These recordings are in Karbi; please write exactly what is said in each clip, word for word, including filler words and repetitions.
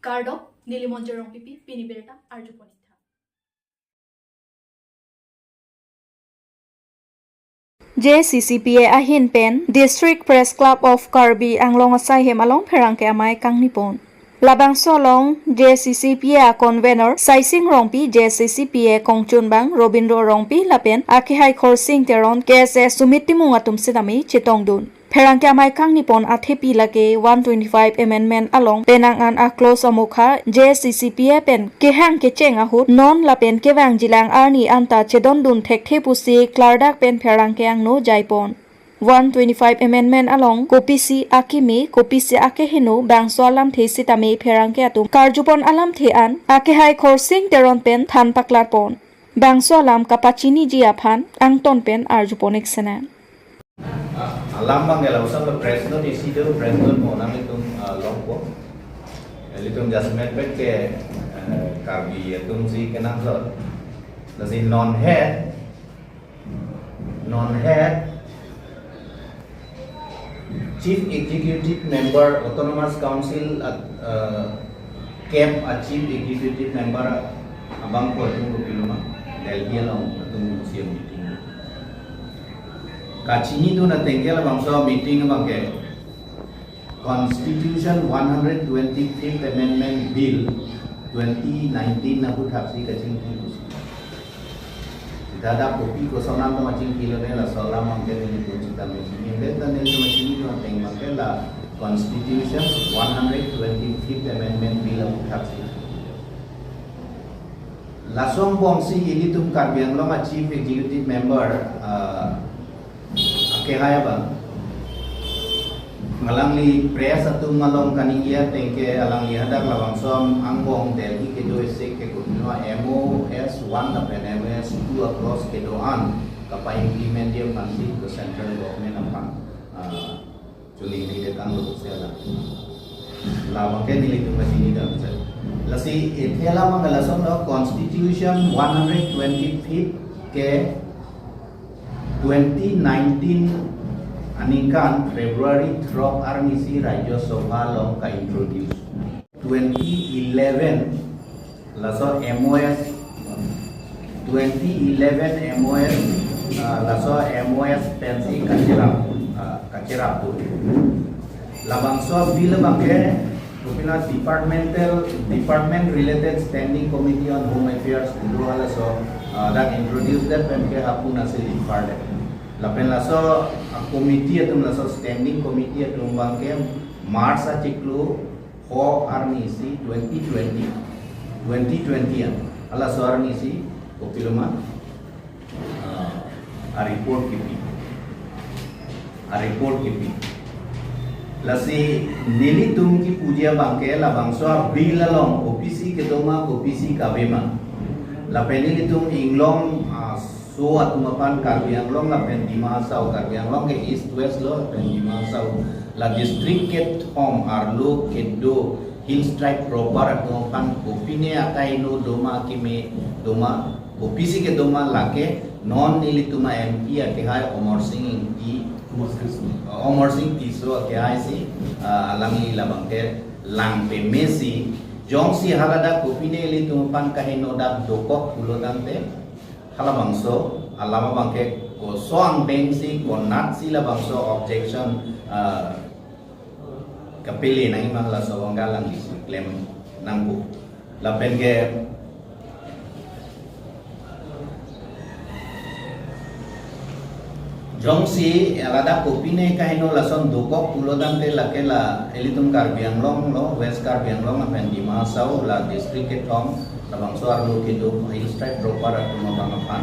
Kardom, neli Monjir Rongpipi, pini birta arjuponitha. J C C P A ahin pen District Press Club of Karbi Anglong asai hem along pherangke amei kangnipon. Labangso along J C C P A convener Saising Rongpi, J C C P A kongchunbang Robindro Rongpi lapen akehai Khorsing Teron, K S A Sumit Timung atum sitame chetongdun. Pherangke amei kangnipon athepi lake one twenty-five amendment along penang an a-clause amokha J C C P A pen kehang kecheng ahut non lapen kevangjilang arni anta chedondun thekthe pusi klardak pen pherangke angno jaipon. One twenty-five amendment along kopisi akeme, kopisi akeheno bangso alamthe sitame pherangke atum karjupon alamthe an akehai Khorsing Teron pen than paklarpon. Bangso alam kapachiniji aphan angton pen arjupon-ik sinang. Ah, alam bang ya lausam lo press note isi do, press note mo nang itum, ah, longpo. Ilitum just met pet ke, eh, Karbi atum si kenangsot. Lasi non het, non het Chief Executive Member Autonomous Council at, uh, CAMP a Chief Executive Member abang ko atum kopiloma Delhi along atum C M meeting. Kachinidun ateng ke labangso meeting abang ke Constitution one hundred twenty-fifth Amendment Bill twenty nineteen na aputhaksi kachingki pusi. Sita dak kopi koson alam ta kachingkilone, laso alam abang ke nelitum sitame chini. Ante ta nelitum chinidun ateng abang ke la Constitution one hundred twenty-fifth Amendment Bill aputhaksi. Laso angbong si ilitum Karbi Anglong a Chief Executive Member, ah, akehai abang, alangli press atum along kaningje ateng ke alangli hadak labangso angbong Delhi kedo isi ke kopiloma M O S one lapen M O S two a-clause kedo-an kapa-implement-ji aphansi ke central government aphan, ah, choningri det tanglo pusi alam. Labang ke nelitum kachinidun sir. Lasi ithela mang lason lo Constitution one hundred twenty-fifth ke twenty nineteen aningkan February throk arni si Rajya Sabha along ka-introduce. Twenty eleven laso M O S, twenty eleven M O S, ah, laso M O S pensi kacherap, ah, kacherap tu. Labangso bill abang ke, kopina departmental, Department Related Standing Committee on Home Affairs, dulu halaso, ah, dak introduce det pen ke hapuna si lipar det. Lapen laso, ah, committee atum, laso standing committee atum abang ke March achiklo pho arni si twenty twenty, twenty twenty an. Halaso arni si kopiloma, ah, a-report kipi. A-report kipi. Lasi nelitum kipuji abang ke labangso a-bill along kopisi kedoma, kopisi kavema. Lapen nelitum inglong, ah, so atum aphan Karbi Anglong lapen Dima Hasao, Karbi Anglong ke East West lo lapen Dima Hasao la district kethom arlo kedo Hills Tribe proper atum aphan kopine akeheno doma keme doma, kopisi kedoma lake non nelitum a-M P akehai Amarsing Ingti, Amarsing Tisso akehai si, ah, alangli labang ke lang peme si, jongsi haladak kopine ilitum aphan keheno dak dokok pulo tangte, halabangso alam abang ke koson angdeng si, konat si labangso objection, ah, kapele nangji ma, halaso abang ke alangli si klem nangpo. Lapen ke jongsi ladak kopine keheno lason dokok pulo tangte lake la ilitum Karbi Anglong lo, West Karbi Anglong lapen Dima Hasao la district kethom labangso arlo kedo Hills Tribe proper atum abang aphan,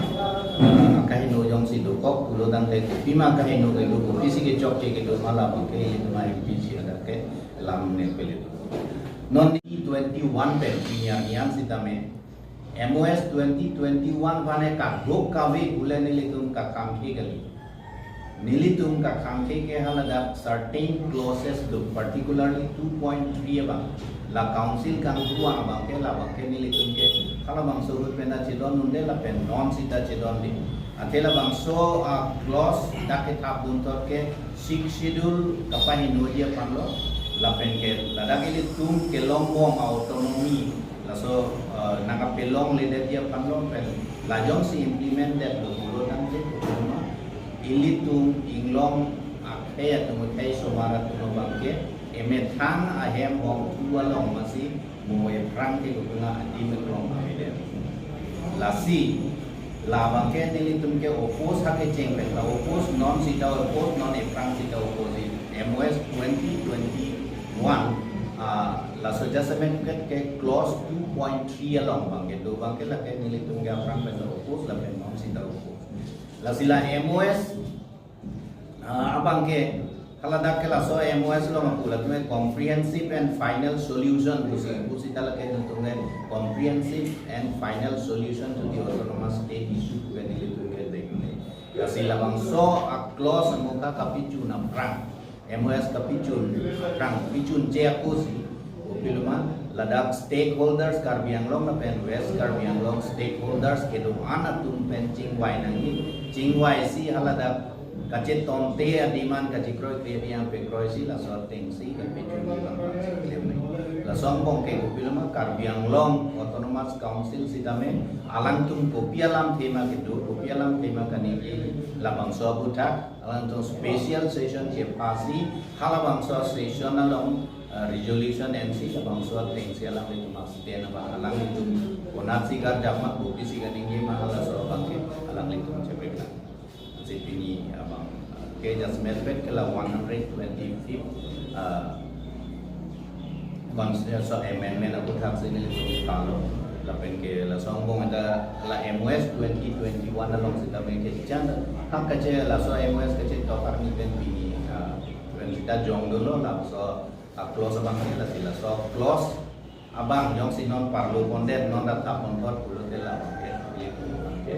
ah, keheno jongsi dokok pulo tangte kopima keheno kedo, kopisi kechokche kedo ma, labang ke ilitum a-M P si hadak ke lam ne pele tu. Non twenty twenty-one pen pini arni an sitame M O S twenty twenty-one aphan ke kadokave pule nelitum kakhangkhe kali. Nelitum kakhangkhe ke haladak certain clauses do, particularly two point three abang. La council kangruang abang ke, labang ke nelitum ke halabangso ahut pen ta chedondunde lapen non sita chedonde. Athe labangso a-clause dak kethapdun thot ke Sixth Schedule kapahenoji aphan lo. Lapen ke ladak ilitum kelongbom autonomy, laso, eh, nangkapelongledetji aphan lo pen la jongsi implement detlo pulo tangte kopi ma, ilitum inglong akhei atum, akhei osomar atum abangke emethang ahem hongtu along masi mo ephrang ke kopi ma adim eklong avedet. Lasi labangke nelitum ke oppose ha kecheng pen ta oppose, non sita oppose, non ephrang sita oppose. M O S twenty twenty-one, ah, laso adjustment ke, ke clause two point three along abangke do, abangke lake nelitum ke aphrang pen ta oppose lapen non sita oppose. Lasi la M O S, ah, abangke haladak ke laso M O S along apu latum ke comprehensive and final solution pusi, pusita lake nelitum ke comprehensive and final solution to the autonomous state issue pu ke nelitum ke dengle. Lasi labangso a clause amuka kapijun aphrang, M O S kapijun aphrang, pijunche apusi, kopilo ma, ladak stakeholders Karbi Anglong lapen West Karbi Anglong stakeholders kedo-an atum pen chingvai nangji, chingvaisi haladak kachetonte adim an kachekroikre adim an pekroisi laso atengsi kapijunji abang si klem nang. Laso angbong ke kopilo ma, Karbi Anglong Autonomous Council sitame alangtum kopi alamthe ma kedo, kopi alamthe ma kaningje, labangso aputhak alangtum special session chephasi, halabangso session along, eh, resolution ensi labangso atengsi alanglitum a-stand abang alanglitum konatsi karjap ma, kopisi kaningje ma, halaso abangke alanglitum chepeklang. Lasi pini abang, eh, ke adjustment pen ke la one hundred twenty-fifth, eh, Constitution Amendment aputhak si nelitum tanglo. Lapen ke laso angbong ta la M O S twenty twenty-one along sitame kechan, ha kache laso M O S kachetok arni pen pini, ah, pen sita jongdunlo, laso a clause abang ke lasi laso clause abang jongsi non parlo pondet, non rat thap ponthot pulote labangke, ye pulo abangke.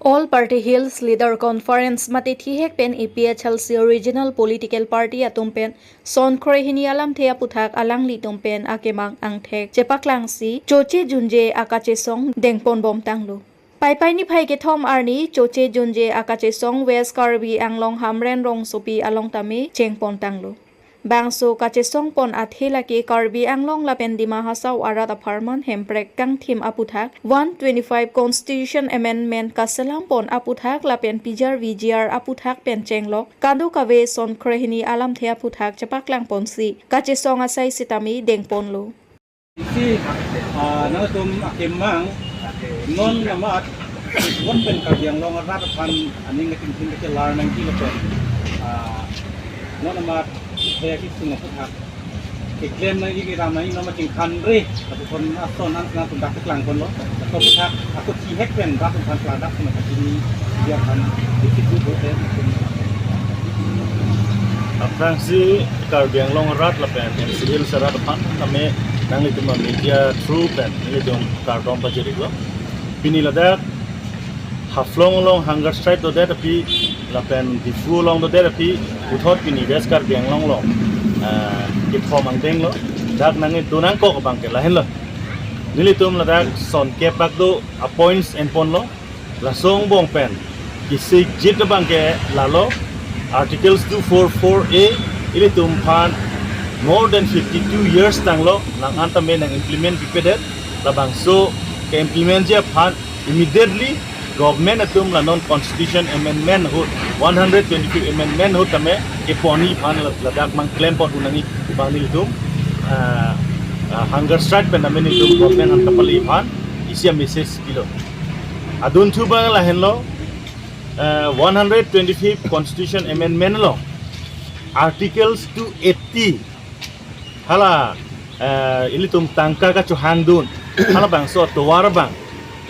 All Party Hills Leader Conference mate thihek pen A P H L C Regional Political Party atum pen Sonkrehini alamthe aputhak alanglitum pen akemang angthek chepaklangsi choche junje akachesong dengponbomtanglo. Paipai niphai kethom arni choche junje akachesong West Karbi Anglong Hamren rongsopi along tame chengpontanglo. Bangso kachesongpon athe lake Karbi Anglong lapen Dima Hasao arat apharman Hemprek kangthim aputhak, one twenty-five Constitution Amendment kaselampon aputhak lapen P G R V G R aputhak pen chenglok kadokave Sonkrehini alamthe aputhak chepaklangponsi kachesong asai sitame dengponlo. Isi, ah, nangtum akemang, non amat, non pen Karbi Anglong arat aphan aning katingting kachelar nangji lapen, ah, non amat, kaya kisung aputhak keklem nangji, keram nangji, non amat chingkhanre, lapuson ason an nangtum dak keklangponlo, laso aputhak, ako thihek pen dak aphan klang dak sema kachini dia aphan isi tu bote. Aphrangsi Karbi Anglong arat lapen N C Hills arat aphan tame nanglitum media through pen nanglitum kardom pajirlo. Pini ladak Haflong along hunger strike dodet aphi lapen Diphu along dodet aphi puthot pini West Karbi Anglong along, ah, kethom angdenglo. Dak nangdonangkok abangke lahenlo. Nelitum ladak son kep bak do a points enponlo. Laso angbong pen kisik jit abangke lalo, Articles two four four A, ilitum aphan more than fifty-two years tanglo, nang-an tame nang implement pipedet, labangso ke-implementji aphan immediately government atum la non Constitution Amendment ahut, one hundred twenty-fifth Amendment ahut tame keponji aphan la-, ladak mang klempon unangji abang nelitum, ah, ah, hunger strike pen tame nelitum government aphan kapale aphan isi a message pilo. Adunthu abang lahenlo, eh, one hundred twenty-fifth Constitution Amendment along Articles two eighty, hala, eh, ilitum tangka kachohangdun, halabangso atovar abang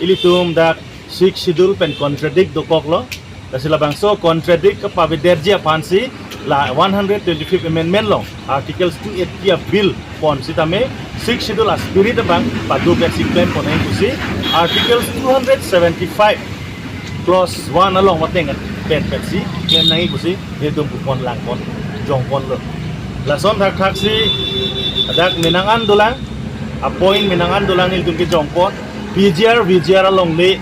ilitum dak Sixth Schedule pen contradict dokoklo. Lasi labangso contradict kapavedetji aphansi la one hundred twenty-fifth Amendment along Articles two eighty a bill pon sitame Sixth Schedule a spirit abang paduk pensi klempon nangji pusi Articles two hundred seventy-five clause one along vateng pen pensi klem nangji pusi nelitum pupon langpon jongponlo. Lason thakthaksi dak menang an dolang, a point menang an dolang nelitum kejongpon, P G R, V G R alongle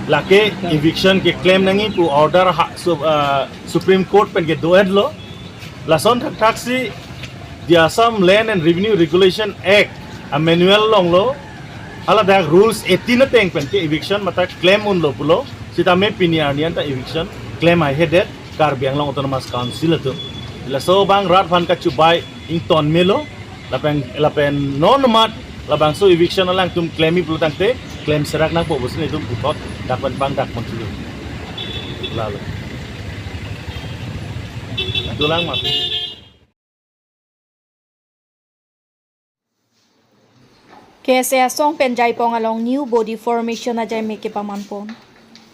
Lake eviction keklem nangji pu order ha, su-, ah, Supreme Court pen kedo-etlo. Lason thakthak si the Assam Land and Revenue Regulation Act a-manual along lo, haladak rules eighteen ateng pen ke eviction mate klem unlo pulo. Sitame pini arni anta eviction klem haihedet Karbi Anglong Autonomous Council atum. Laso abang rat aphan kachubai ington melo, lapen, lapen non mat labangso eviction alangtum klemji pulo tangte klem serak nangpo pusi nelitum puthot dak pen pangdak pon chulu. Lalo. Dolang mati. K S A asong pen Jaipong along new body formation ajaimek kepamanpon.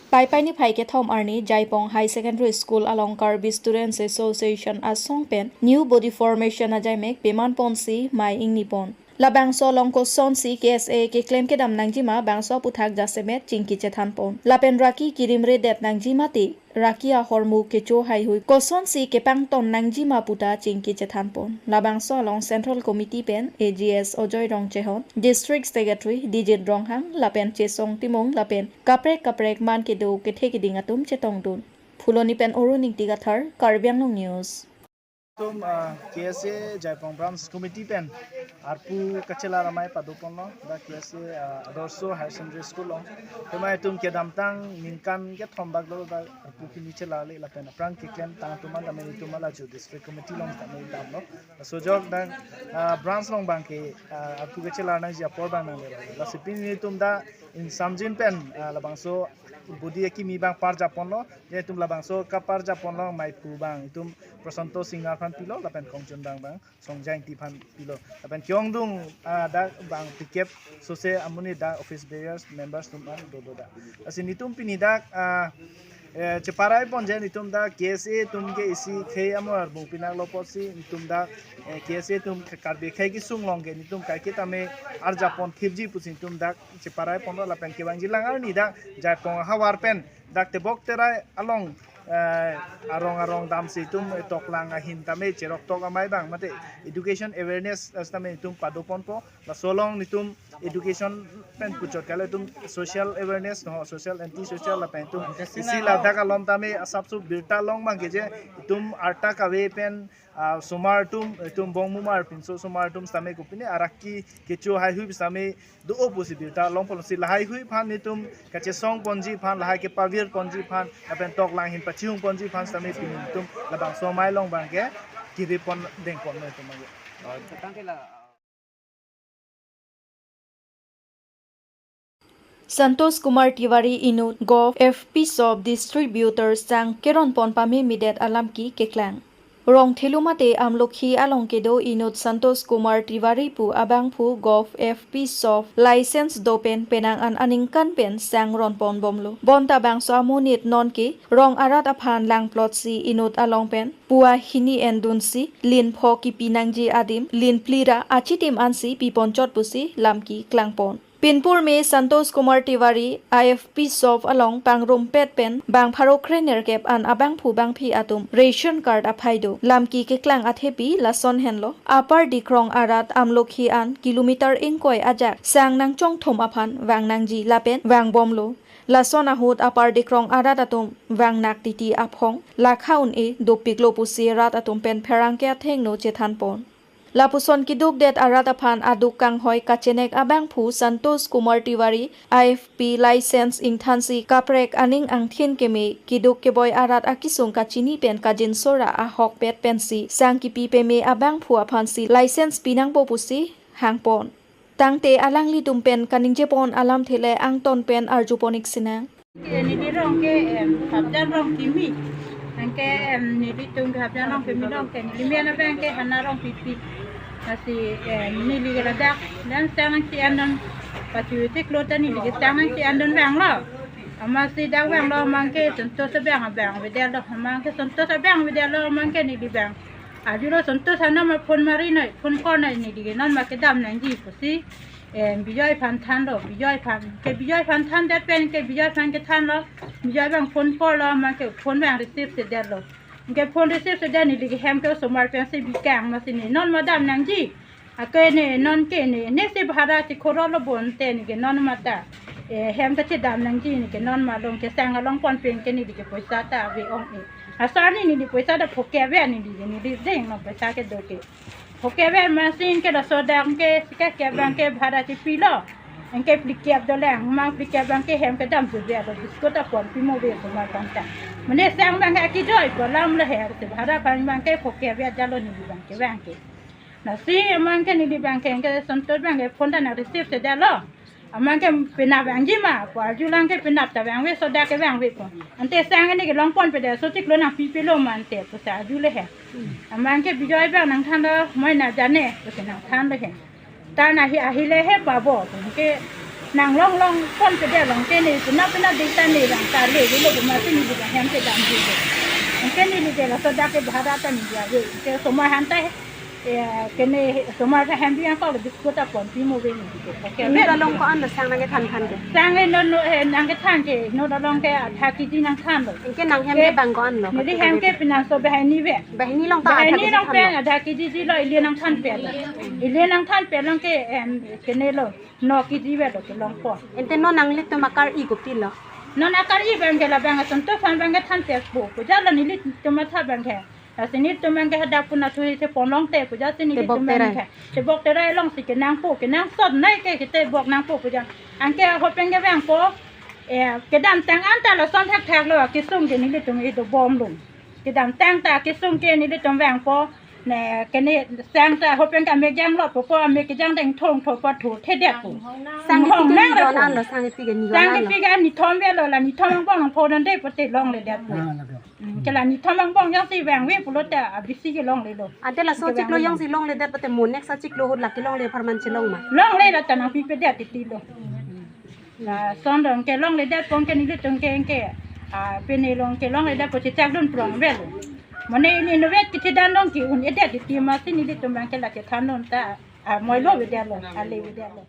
Paipai niphai kethom arni Jaipong High Secondary School along Karbi Students Association asong pen new body formation ajaimek pemanponsi mei ingnipon. Labangso along kosonsi K S A keklem kedam nangjima bangso aphuthak jasemet chingki chethanpon. Lapen raki kirimredet nangji mate raki ahormu kecho haihui kosonsi kepangton nangjima puta chingki chethanpon. Labangso along Central Committee pen A G S Ajoy Rongchehon, District Secretary Dijit Ronghang, lapen Chesong Timung, lapen kaprek kaprek man kedo kethe keding atum chetongdun. Phuloni pen Arun Ingti Kathar, Karbi Anglong News. Itum, ah, K S A Jaipong Branch Committee pen arpu kachelar amei padoponlo dak K S A, ah, Adorsho Higher Secondary School along. Tema itum kedamtang ningkan kethom bak dolo dak arpu kimi chelarle lapen aphrang keklem tang atum an tame itum alaju District Committee along tame damlo. Sojok dak, ah, branch along abangke, ah, arpu kachelar nangji apor abang nangle. Lasi pini itum dak ingsamjin pen, ah, labangso body akimi abang parjaponlo. Je itum labangso kaparjaponlo mei pu abang itum Prasanto Singhar aphan pilo lapen Kongchun Dang abang Songjang Ingti aphan pilo. Lapen ke-ongdung, ah, dak abang pikep sose amonit dak office bearers members atum an dodo dak. Lasi nelitum pini dak, ah, eh, cheparai ponji nelitum dak K S A atum ke isi khei amor arbung pinaklo apotsi nelitum dak, eh, K S A atum Karbi akhei kesung along ke nelitum kaike tame arjapon thipji pusi nelitum dak cheparai ponlo lapen kevangjilang arni dak Jaipong ahavar pen dak tebok terai along, eh, arong arong damsi itum, eh, toklang ahin tame cheroktok amei abang mate education awareness, eh, tame itum padoponpo. Laso along nelitum education pen puchot kali itum social awareness no, social anti social lapen itum isi ladak alom tame asapso birta long abangke je itum arta kave pen, ah, osomar atum, itum bongmumar pinso osomar atum tame kopine araki kecho haihui tame do-o pusi birta longpon si lahaihui aphan nelitum kachesong ponji aphan lahai kepavir ponji aphan lapen toklang ahin pachihung ponji aphan tame pini nelitum labangso amei along abangke kiri pon dengpon nelitum abangke. Santosh Kumar Tiwari inut Gov F P Shop distributor sang keronpon pamemedet alam ki keklang. Rongthelu mate Amlokhi along kedo inut Santosh Kumar Tiwari pu abangphu Gov F P Shop license do pen penang an aningkan pen sang ronpon bomlo. Bonta bangso amonit nonke rong arat aphan langplotsi inut along pen pua hini endunsi lin pho kipi nangji adim lin phli ra achitim ansi piponchot pusi lam ki klangpon. Pinpur me Santosh Kumar Tiwari I F P Shop along pangrumpet pen bang pharo krenerkep an abangphu bangphi atum ration card aphai do. Lam ki keklang athepi lason henlo. Upper Dikrong arat Amlokhi an kilometer ingkoi ajak sang nangchongthum aphan vang nangji lapen vangbomlo. Lason ahut Upper Dikrong arat atum vangnak titi aphong lakha un-e dopiklo pusi rat atum pen pherangke athengno chethanpon. Lapuson kidukdet arat aphan aduk kanghoi kachenek abangphu Santosh Kumar Tiwari I F P license ingthansi kaprek aning angthin keme kiduk keboi arat akisung kachini pen kajinso ra ahokpet pensi sang kipi peme abangphu aphansi license pinangpo pusi hangpon. Tangte alanglitum pen kaningjepon alamthe le angton pen arjupon-ik sinang. Neli rong ke, em, Hapjan rong kimi. Anke, em, nelitum ke Hapjan rong kimi rong ke neli men abang ke Hana Rongpipi. Lasi, em, neli ke ladak dan sang nangchi-endun. Pachu tik lo ta neli ke sang nangchi-endun vanglo. Amatsi dak vanglo amat ke Santosh abang abang avedetlo amat ke Santosh abang avedetlo amat ke neli abang. Arjulo Santosh anom ma phone mari noi, phone call noi neli ke non ma kedam nangji pusi. Em, Bijoy aphan thanlo, Bijoy aphan, ke Bijoy aphan thandet pen, ke Bijoy aphan kethanlo, Bijoy abang phone call lo, amat ke phone abang receive sedetlo. Ke phone receive sedet neli ke hem ke osomar pensi bikang amatsi ne, non ma dam nangji. Ake ne, non ke ne, ne si bhara si khorolo bonte ne ke non ma ta. Eh, hem kachedam nangji neke non malom kesang along pon pen ke neli ke poisa ta ave ong-e. Asar ni neli poisa ta phokep ave neli ke neli ding non poisa kedo ke. Phokep ave amatsi ke laso dak ke sikakep abang ke bhara chepilo. Anke phlikep dolang, mang phlikep abang ke hem kedam juve alo biscuit apon pimo ave osomar aphan ta. Mane sang abang ke akejoi po alam lo he, te bhara aphan abang ke phokep ave jalo neli abang ke abang ke. Lasi amang ke neli abang ke anke Santosh abang ke phone ta nang receive sedetlo. Amang ke penap vangji ma, pu arjulang ke penap ta vangve, sodak ke vangve pu. Ante sang neke long ponpedet, laso chiklo nangpipelo ma ante, pusi arjule he. Amang ke Bijoy abang nangthanlo, moi na jane, pusi nangthanlo he. Ta na hi ahile he pabo, anke nang long long ponpedet along ke ne, penap penap dei ta ne abang ta levelo pu amatsi neli abang hem kedamji. Anke neli ke laso dak ke bhara ta neli ave, anke osomar aphan ta he. Eh, kene osomar aphan hem abang ko biscuit apon pimo ave neli ke. Oke, inut along ko-an lo sang nangkethan than ke? Sang inut, eh, nangkethan ke, inut along ke adha kg nangthanlo. Anke nang hem ke abang ko-an lo? Neli hem ke pinangso banghini ave. Banghini along ta adha kg thanlo? Banghini along pen adha kg jilo, ili nangthanpet. Ili nangthanpet along ke, em, kene lo, no kg avelo kelong pon. Ante non nanglitum akar-i kopilo? Non akar-i abang ke labang atum to aphan abang kethanpet po. Pu jalo nelitum matha abang ke. Lasi nelitum abang ke hadak puna thu-i thepon longte pu jasi nelitum abang ke. Tebok terai. Tebok terai alongsi kenangpo, kenangsot nai ke ketebok nangpo pu ja. Anke ahut pen ke vangpo, eh, kedamtang anta lason thakthak lo, kesung ke nelitum ido bomlo. Kedamtang ta kesung ke nelitum vangpo, ne kene sang ta ahut pen ke amek janglo po, amek kejang deng thong tho po thu thedet po. Sang ipi ke ningkan an lo, sang ipi ke ningkan an lo? Sang ipi ke nithom avelo, la nithom angbong nangpho donde pote longledetpo. Ah, lado. Hmm, ke la nithom angbong jongsi vangve pulote abisi ke longlelo. Ante laso chiklo jongsi longledet pote mo next achiklo ahut la kelongle apharman chelong ma? Longle, la ta nangpipedet titilo. Lason dong ke longledet pon ke nelitum ke ke. Ah, pine along ke longledet po chechakdun prong avelo. Mane ili inutvet kechedan dong ke un-edet titi amatsi nelitum abang ke la chethan non ta. Ah, moilo avedetlo, ale avedetlo.